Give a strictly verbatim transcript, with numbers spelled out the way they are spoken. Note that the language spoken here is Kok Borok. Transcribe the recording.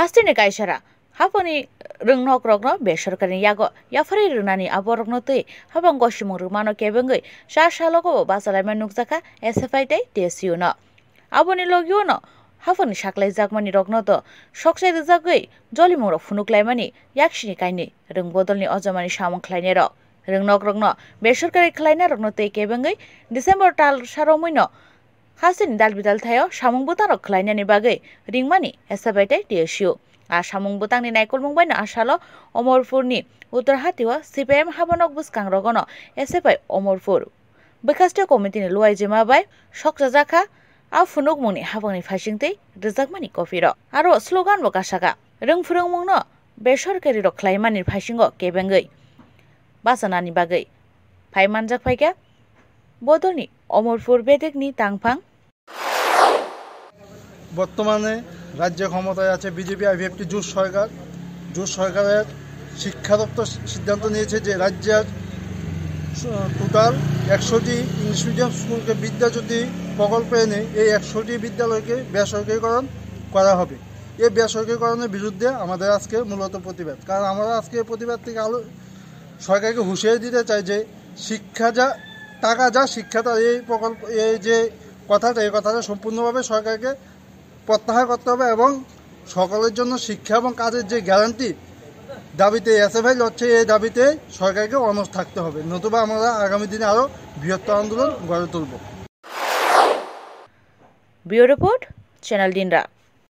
Hasteni kaisara haphangni rwngnokrokno besorkarini yago yapharwi rwnani aborokno twi haphang gosimung rwmano kebengwi cha salogo bo bachalaima nukjakha S F I tei T S U no. Aboni logio no haphangni saklaijakmani rokno to sokchai rwjagwi jolimungrok phunuklaimani yaksini kainwi rwng bodolni ojomani samung khlainairok. Rwngnokrokno besorkari khlainarokno tei kebengwi December tal saromwino hasteni dalbidal thaio samung bwtangrok khlainani bagwi ringmani S F I tei T S U. A samung bwtangni naikolmung baino a salo Omorpurni Uttor Hatio C P I M habanok bwskangrogono S F I Omorpur bwkhaste komitini luaijima bai sokchajakha. A phunukmungni haphangni phaisingtwi rwjakmani kopirok aro slogan bo kasaka. Rwngphwrwngmungno besorkarirok khlaimani phaisingo kebengwi bachanani bagwi phai manjak phaikha bodolni Omorpur bedekni tangphang. বর্তমানে রাজ্যে ক্ষমতায় আছে BJP IPFT জোট সরকার। জোট সরকারের শিক্ষা দপ্তর সিদ্ধান্ত নিয়েছে যে রাজ্যের টোটাল একশোটি ইংলিশ মিডিয়াম স্কুলকে বিদ্যাজ্যোতি প্রকল্পে এনে এই একশোটি বিদ্যালয়কে বেসরকারিকরণ করা হবে। এই বেসরকারিকরণের বিরুদ্ধে আমাদের আজকে মূলত প্রতিবাদ। কারণ আমরা আজকে এই প্রতিবাদ থেকে আলো সরকারকে হুঁশিয়ারি দিতে চাই যে শিক্ষা যা টাকা যা শিক্ষা তার এই প্রকল্প এই যে কথাটা এই কথাটা সম্পূর্ণভাবে সরকারকে প্রত্যাহার করতে হবে এবং সকলের জন্য শিক্ষা এবং কাজের যে গ্যারান্টি দাবিতে এসএফআই লড়ছে এই দাবিতে সরকারকে অনড় থাকতে হবে, নতুবা আমরা আগামী দিনে আরও বৃহত্তর আন্দোলন গড়ে তুলব। Bureau Report, Channel Dinra.